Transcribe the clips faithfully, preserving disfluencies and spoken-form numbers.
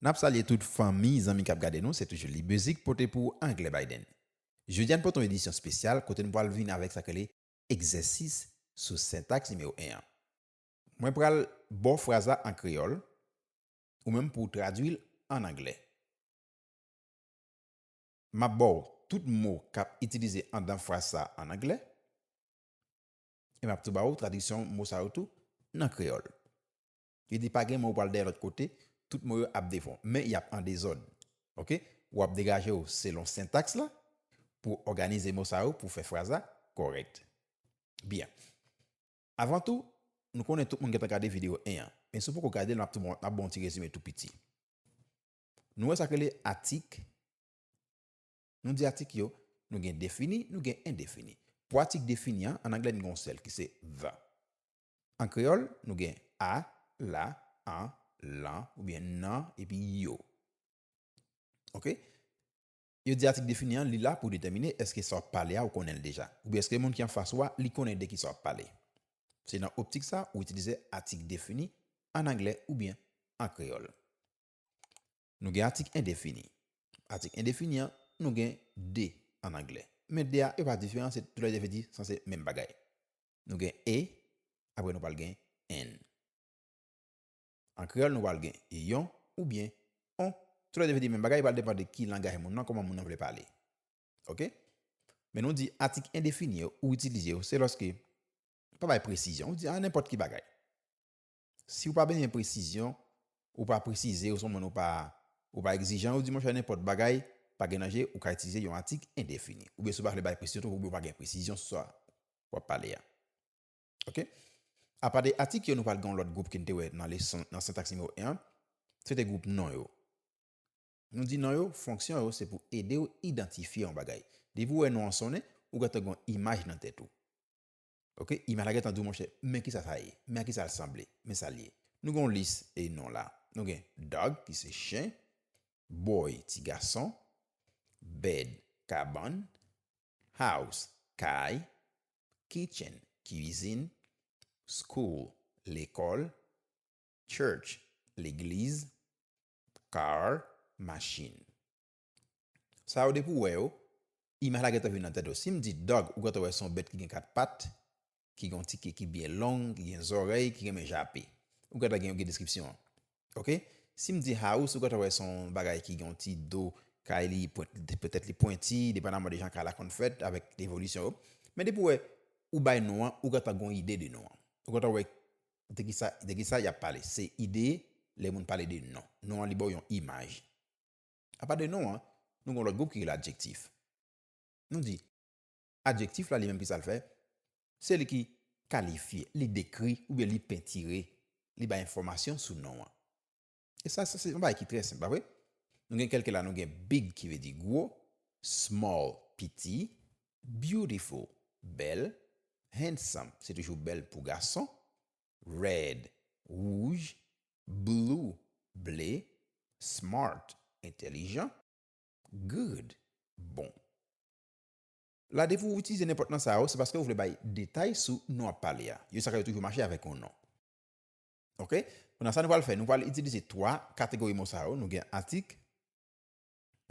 N ap salye tout fanmi, zanmi k ap gade nou, se toujou Libezik pote pou ou Anglè Biden. Jodi a n pote yon edisyon espesyal kote n pral vin avèk sa k rele egzèsis sou sentaks nimewo en an. Mwen pral ba w fraz la an kreyòl, ou menm pou w tradui l an anglè. M ap ba w tout mo k ap itilize anndan fraz sa a an anglè, e m ap tou ba w tradiksyon mo sa yo tou nan kreyòl. Li di pa gen mo ou pral dèyè lòt kote, tout mo yo ap devan w, men y ap an dezòd. Oke? W ap degaje w selon sentaks la pou w òganize mo sa yo pou w fè fraz la kòrèk. Byen. Avan tou, nou konnen tout moun gentan gade videyo en an. Men si w poko gade l, m ap tou bon, m ap ba w yon ti rezime tou piti. Nou wè sa k rele atik. Nou di atik yo, nou gen defini, nou gen endefini. Pou atik defini an, an anglè, nou gen yon sèl ki se the. An kreyòl, nou gen a, la, an, lan, oubyen nan, epi yo. Oke? Yo di atik defini an, li la pou detèmine èske sa w ap pale a, ou konnen l deja. Oubyen èske moun ki anfas ou a, li konnen de ki sa w ap pale. Se nan optik sa, ou itilize atik defini an anglè oubyen an kreyòl. Nou gen atik endefini. Atik endefini an, nou gen de an anglè. Men de a, yo pa diferan, se toulède vle di sanse menm bagay. Nou gen a, apre nou pral gen an. An kreyòl, nou pral gen yon oubyen on. Toulède vle di menm bagay, pral depann de ki langaj moun nan, kòman moun nan vle pale. Oke? Men nou di atik endefini yo, ou itilize yo, se lòske pa bay presizyon, ou di a nenpòt ki bagay. Si w pa bezwen presizyon, ou pa presize, ou se yon moun ou pa, ou pa egzijan, ou di monchè nenpòt bagay, pa gen danje, ou ka itilize yon atik endefini. Oubyen si w pa vle bay presizyon twòp, oubyen w pa gen presizyon sou sa w ap pale a. Oke? Apa de atik yo, nou pral gen yon lòt gwoup ke n te wè nan leson, nan sentaks nimewo en an, se te gwoup non yo. Nou di non yo, fonksyon yo, se pou ede w idantifye yon bagay. Depi w wè non an sonnen, ou gentan gen yon imaj nan tèt ou. Oke? Imaj la gentan di w, monchè, men kisa sa ye, men a kisa l sanble, men sa l ye. Nou gen yon lis e non la. Nou gen dog, ki se chen, boy, ti gason, bed, kabann, house, kay, kitchen, kwizin, school, lekòl, church, legliz, car, machin. Sa yo depi w wè yo, imaj la gentan vin nan tèt ou. Si m di dog, ou gentan wè se yon bèt ki gen kat pat, ki gen yon ti ke ki byen long, ki gen zòrèy, ki renmen jape. Ou gentan gen yon deskripsyon an. Oke? Si m di house, ou gentan wè se yon bagay ki gen yon ti do, kay li, pwent-, petèt li pwenti, depandaman de jan kay la konn fèt avèk evolisyon yo. Men depi w wè, ou bay non an, ou gentan gen yon ide de non an. Ou gentan wè de kisa, de kisa y ap pale. Se ide lè moun pale de non. Non an li ba w yon imaj. Apa de non an, nou gen yon lòt gwoup ki rele adjektif. Nou di, adjektif la li menm ki sa l fè? Se li ki kalifye, li dekri oubyen li pentire, li bay enfòmasyon sou non an. E sa, sa se yon bagay ki trè senp, pa vre? Nou gen kèlke la, nou gen big ki vle di gwo, small, piti, beautiful, bèl, handsome, se toujou bèl pou gason, red, wouj, blue, ble, smart, entèlijan, good, bon. La, depi w itilize nenpòt nan sa yo, se paske w vle bay detay sou non w ap pale a. Yo sa ka yo toujou mache avèk yon non. Oke? Kounye a sa nou pral fè, nou pral itilize twa kategori mo sa yo. Nou gen atik,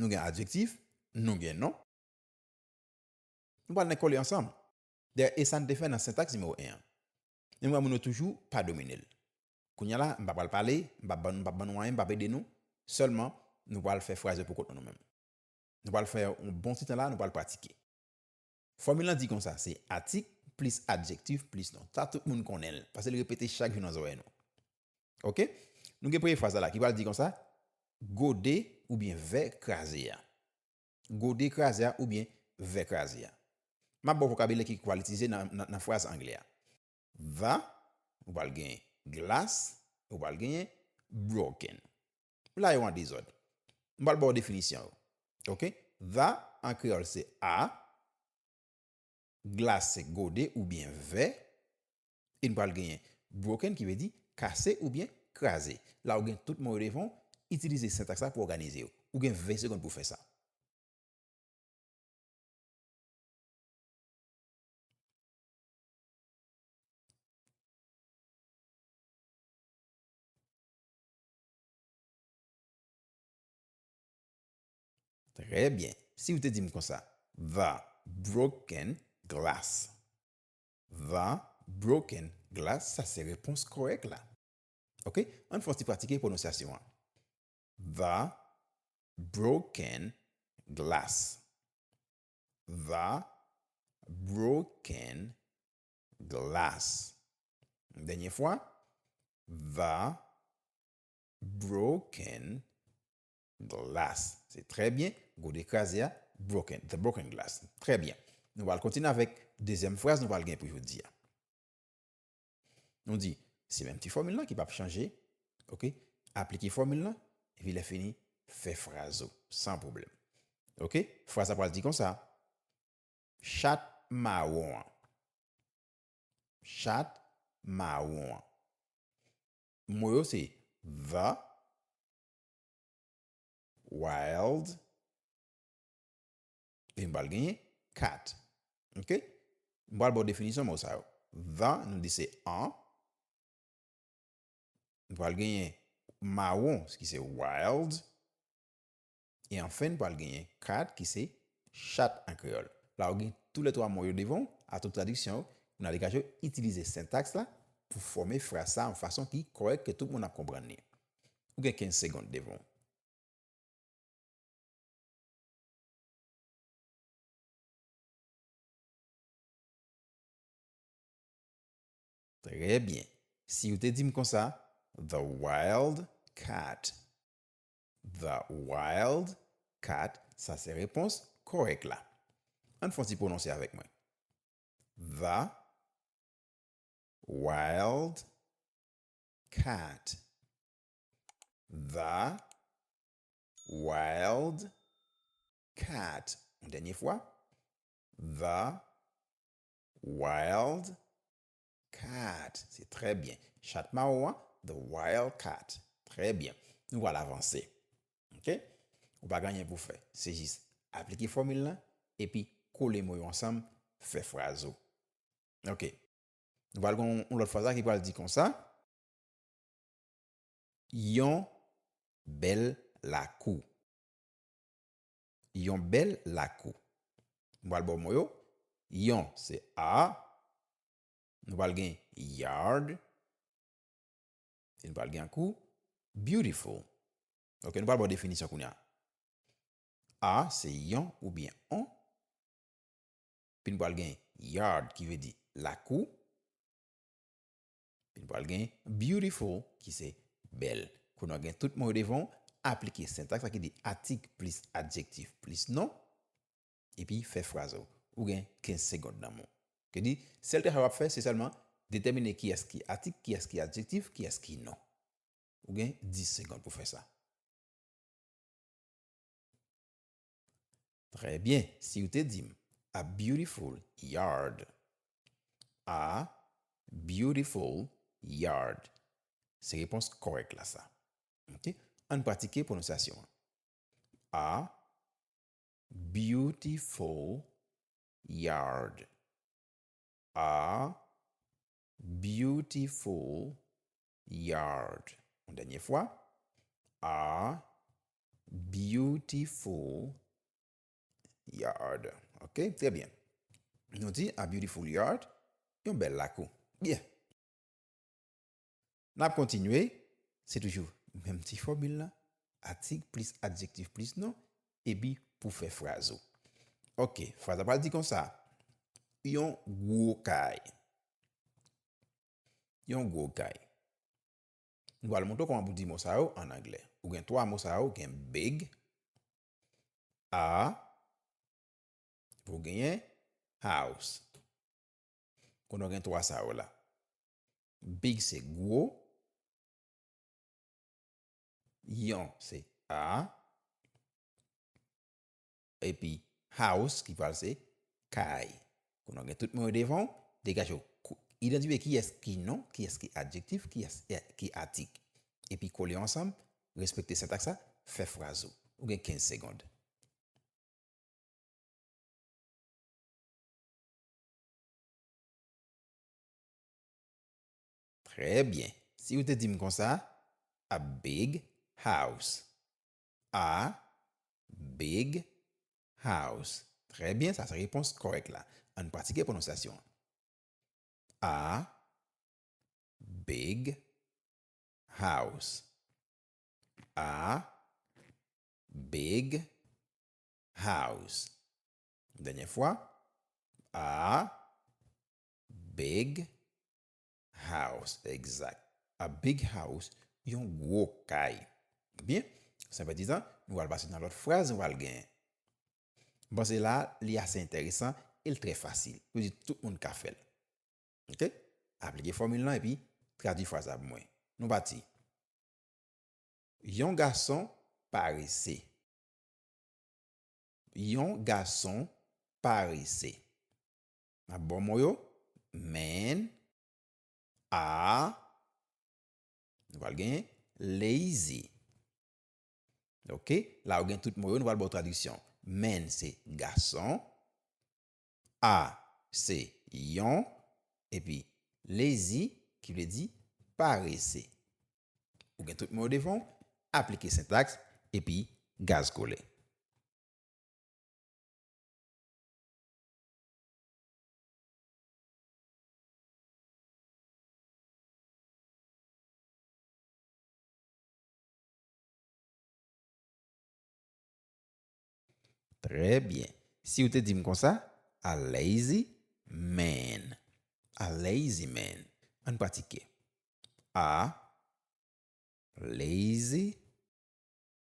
nou gen adjektif, nou gen non. Nou pral met kole ansanm. Dayè, e sa n te fè nan sentaks nimewo en an. Men m wè moun yo toujou pa domine l. Kounye a la, m pa pral pale, m pa ban, m pa ban nou anyen, m pa ede nou. Sèlman, nou pral fè fraz yo pou kont nou, nou menm. Nou pral fè yon bon ti tan la, nou pral pratike. Fòmil lan di konsa, se atik plis adjektif plis non. Sa tout moun konnen l, paske l repete chak jou nan zòrèy nou. Oke? Nou gen premye fraz la la ki pral di konsa, gode oubyen vè kraze a. Gode kraze a oubyen vè kraze a. M ap ba w vokabilè ki pral itilize nan, nan, nan fraz anglè a. The, ou pral gen glass, ou pral genyen broken. La yo an dezòd. M pral ba w definisyon yo. Oke? The an kreyòl se a, glass se gode oubyen vè, e n pral genyen broken ki vle di kase oubyen kraze. La ou gen tout mo yo devan w, itilize sentaks la pou òganize yo. Ou gen ven segonn pou w fè sa. Trè byen. Si w te di m konsa, the broken glass. The broken glass, sa se repons kòrèk la. Ok? Ann fè yon ti pratike pwononsyasyon an. The broken glass. The broken glass. Dènye fwa. The broken glass. Se trè byen. Gode kraze a, broken, the broken glass. Trè byen. Nou pral kontinye avèk dezyèm fraz nou pral gen pou jodi a. Nou di, se menm ti fòmil lan ki p ap chanje. Ok? Aplike fòmil lan, epi lè fini, fè fraz ou, san pwoblèm. Ok? Fraz la pral di konsa, chat mawon an. Chat mawon an. Mo yo se the, wild, e m pral genyen cat. Ok? M pral ba w definisyon mo sa yo. The, nou di se an. M pral genyen mawon, ki se wild. E anfen, n pral genyen cat, ki se chat an kreyòl. La, ou gen toulètwa mo yo devan w, atò tradiksyon yo, pou n al degaje w, itilize sentaks la pou fòme fraz sa yon fason ki kòrèk, ke tout moun ap konprann li. Ou gen kenz segonn devan w. Trè byen. Si w te di m konsa, the wild cat. The wild cat, sa se repons kòrèk la. Ann fè yon ti pwononse avèk mwen. The wild cat. The wild cat. Yon dènye fwa. The wild cat. Se trè byen. Chat mawon an, the wild cat. Trè byen. Nou pral avanse. Ok? Ou pa gen anyen pou fè. Se jis aplike fòmil lan, epi kole mo yo ansanm, fè fraz ou. Ok. Nou pral gen yon lòt fraz la ki pral di konsa. Yon bèl lakou. Yon bèl lakou. M pral ba w mo yo. Yon, se a. Nou pral gen yard. E nou pral gen ankou beautiful. Ok, nou pral ba w definisyon kounye a. A, se yon oubyen on. Epi nou pral gen yard, ki vle di lakou. Epi nou pral gen beautiful, ki se bèl. Kounye a w gen tout mo yo devan w, aplike sentaks la ki di atik plis adjektif plis non, epi fè fraz ou. Ou gen kenz segonn nan men w. Ki di, sèl travay w ap fè, se sèlman detèmine kiyès ki atik, kiyès ki adjektif, kiyès ki non. Ou gen dis segonn pou fè sa. Trè byen, si w te di m, a beautiful yard. A beautiful yard. Se repons kòrèk la sa. Ok? Ann pratike pwononsyasyon an. A beautiful yard. A beautiful yard. Yon dènye fwa. A beautiful yard. Ok, trè byen. Nou di a beautiful yard, yon bèl lakou. Byen. N ap kontinye, se toujou menm ti fòmil la, atik plis adjektif plis non, epi pou fè fraz ou. Ok, fraz la pral di konsa, yon gwo kay. Yon gwo kay. Nou pral montre w kòman pou di mo sa yo an anglè. Ou gen twa mo sa yo, ou gen big, a, epi w genyen house. Kounye a w gen twa sa yo la. Big se gwo, yon se a, epi house ki pral se kay. Kounye a w gen tout mo yo devan w, degaje w. Kou-, idantifye kiyès ki non, kiyès ki adjektif, kiyès ki atik. Epi kole yo ansanm, respekte sentaks la, fè fraz ou. Ou gen kenz segonn. Trè byen. Si w te di m konsa, a big house. A big house. Trè byen, sa se repons kòrèk la. Ann pratike pwononsyasyon an. A big house. A big house. Dènye fwa. A big house. Egzak. A big house, yon gwo kay. Byen, san pèdi tan, nou pral pase nan lòt fraz, nou pral gen. M panse la, li ase enteresan e l trè fasil. Yo di tout moun ka fè l. Oke? Aplike fòmil lan epi tradui fraz la pou mwen. Nou pati. Yon gason parese. Yon gason parese. N ap ba w mo yo. Man. A. Nou pral gen lazy. Oke? La ou gen tout mo yo, nou pral ba w tradiksyon. Man se gason. A se yon. Epi lazy ki vle di parese. Ou gen tout mo yo devan w, aplike sentaks, epi gaz kole. Trè byen. Si w te di m konsa, a lazy man. A lazy man. Ann pratike. A lazy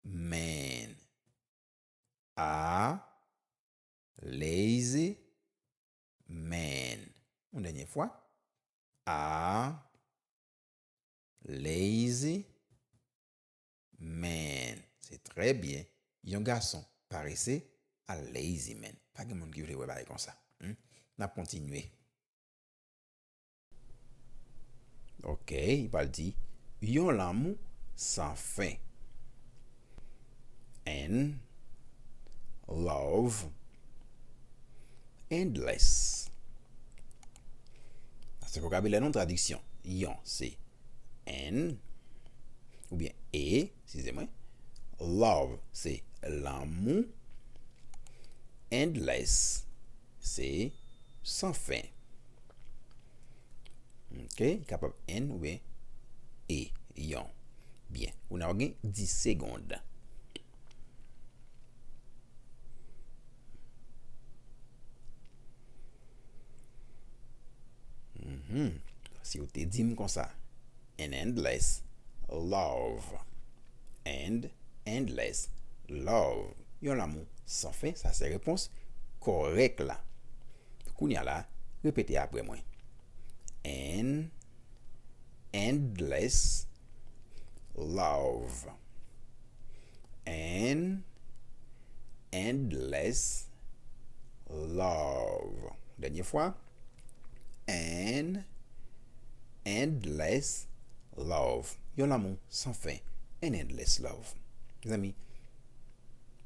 man. A lazy man. Yon dènye fwa. A lazy man. Se trè byen. Yon gason parese, a lazy man. Pa gen moun ki vle wè bagay konsa. Hmm? N ap kontinye. Oke, li pral di, yon lanmou san fen. An love endless. Sa se vokabilè nou, tradiksyon. Yon se an, oubyen e, eskize mwen. Love se lanmou. Endless se san fen. Oke, li kapab an oubyen e, yon. Byen, ou nan gen dis segonn. Mhm. Si w te di m konsa, an endless love. An endless love. Yon lanmou san fen, sa se repons kòrèk la. Kounye a la, repete apre mwen. An endless love. An endless love. Dènye fwa. An endless love. Yon lanmou san fen. An endless love. Mezanmi,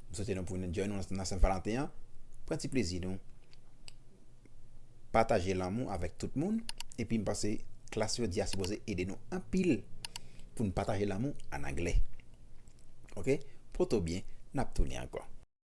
m swete nou pou nou enjoy nou nan Sen Valanten an. Pran ti plezi nou. Pataje lanmou avèk tout moun. Epi m panse klas jodi a sipoze ede nou anpil pou n pataje lanmou an anglè. Oke? Pote w byen, n ap tounen ankò.